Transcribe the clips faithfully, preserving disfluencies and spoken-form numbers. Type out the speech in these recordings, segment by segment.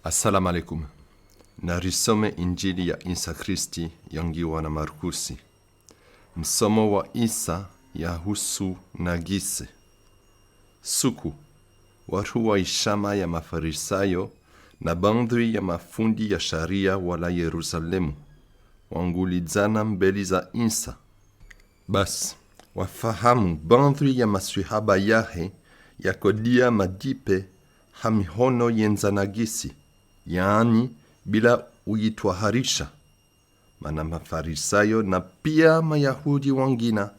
Assalamu alaikum. Narisome Injili ya Insa Kristi yangiwa na Markusi. Msomo wa Insa yahusu najisi. Suku, watru wa ishama ya Mafarisayo na bandhwi ya mafundi ya sharia wala Yerusalemu, wangulidzana mbeli za Insa. Basi, wafahamu bandhwi ya maswihaba yahe yakodia madipe ha mihono yendza najisi, yaani bila uyitwaharisha. Mana Mafarisayo na pia Mayahudi wangina,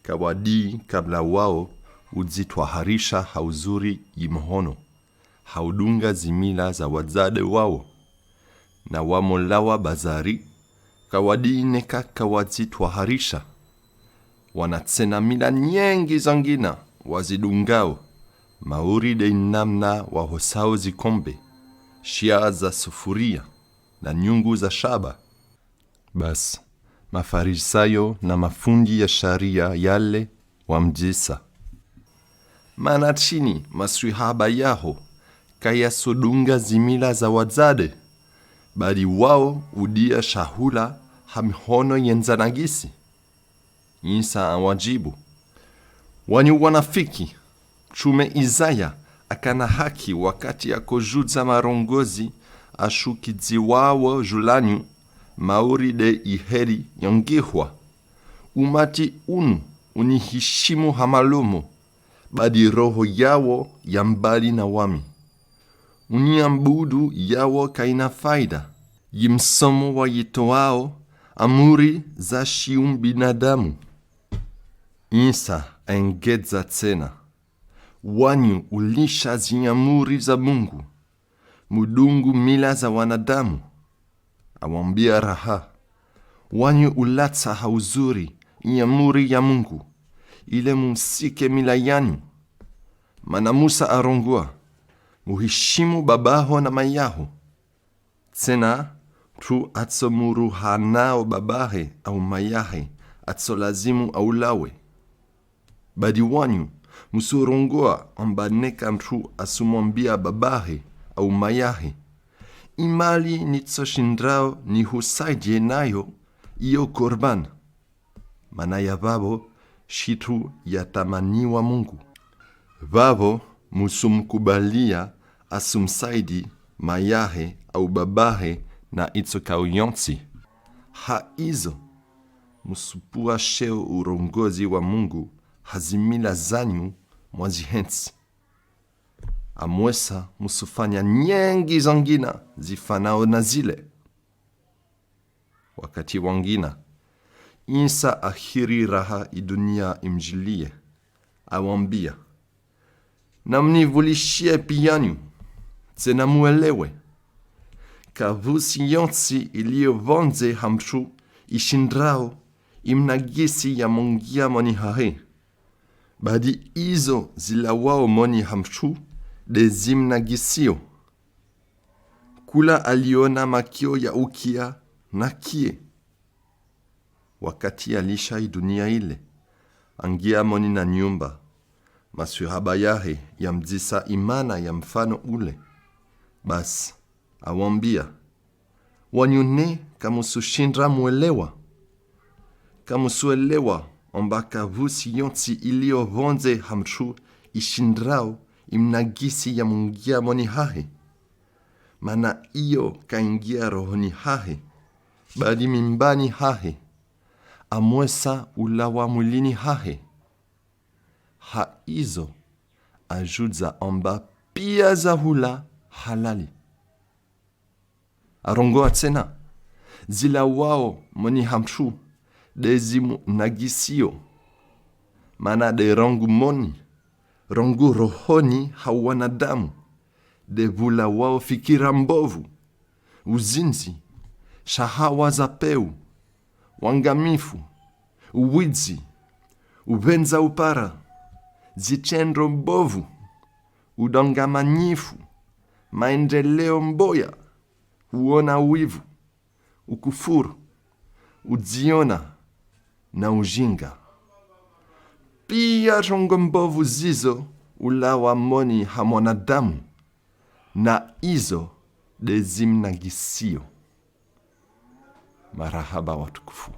kawadii kabla wao udzitwaharisha ha uzuri yimihono, ha udunga zimila za wadzade wao. Na wamolawa bazari, kawadii neka kawadzitwaharisha. Wana tsena mila nyengi zangina wazidungao, mauri de inamna wahosao zikombe, shia za sufuria, na nyungu za shaba. Basi, Mafarisayo na mafundi ya sharia yale wamudzisa: Mana trini maswihaba yaho kayasudunga zimila za wadzade, bali wao udia shahula ha mihono yendza najisi? Insa awadjibu: Wanyu wanafiki! Mtrume Izaya akana haki wakati akojudza marongozi ashukidziwao dju lanyu, mauri de iheli yangihwa: Umati unu unihishimu ha malomo, bali roho yawo ya mbali na wami. Uniabudu yawo kaina faida, yimsomo wayitoao amuri za shiubinadamu. Insa aengedza tsena: Wanyu ulisha ziamuri za Mungu, mudungu mila za wanadamu. Awambia raha: Wanyu ulatsa ha uzuri iamuri ya Mungu, ile musike mila yanyu. Mana Musa arongoa: Muhishimu babaho na mayaho. Tsena, mutru atsomuruhanao babahe au mayahe, atsolazimu aulawe. Badi wanyu, musurongoa amba neka mutru asumwambia babahe au mayahe: Imali nitsoshindrao nihusaidie nayo, iyo korban. Mana ya vavo shitru yatamaniwa Mungu. Vavo musumukubalia asumusaidi mayahe au babahe na itsokao yontsi. Ha izo, musupua sheo urongozi wa Mungu ha zimila zanyu mwazihentsi. Amwesa musufanya nyengi zangina zifanao na zile. Wakati wangina, Insa ahiri raha idunia imudjilie, awambia: Namunivulishie piyanyu, tsena muelewe. Kavusi yontsi ilio vondze ha mutru ishindrao imunagisi yamongia moni hahe. Badi izo zilawao moni ha mutru de zimunagisio. Kula aliona makio ya ukia, nakie. Wakati alisha idunia ile, angia moni na nyumba, maswihaba yahe yamudzisa imana ya mufano ule. Basi, awambia: Wanyu ne kamusushindra muelewa? Kamusuelewa amba kavusi yontsi ilio vondze ha mutru ishindrao imunagisi yamungia moni hahe? Mana iyo kaingia rohoni hahe, badi mimbani hahe, amwesa ulawa mwilini hahe. Ha izo, ajudza amba pia zahula halali. Arongoa tsena: Zilawao moni ha mutru de zimunagisio. Mana de rangu moni, rangu rohoni ha wanadamu, de vulawao fikira mbovu, uzinzi, shahawa za peu, wangamifu, uwidzi, uvendza upara, zitrendro mbovu, udangamanyifu, maendeleo mboya, uona wivu, ukufuru, udziona, na ujinga. Pia trongo mbovu zizo ulawa moni ha mwanadamu, na izo Deuxième nagisiyo. Marahaba watukufu.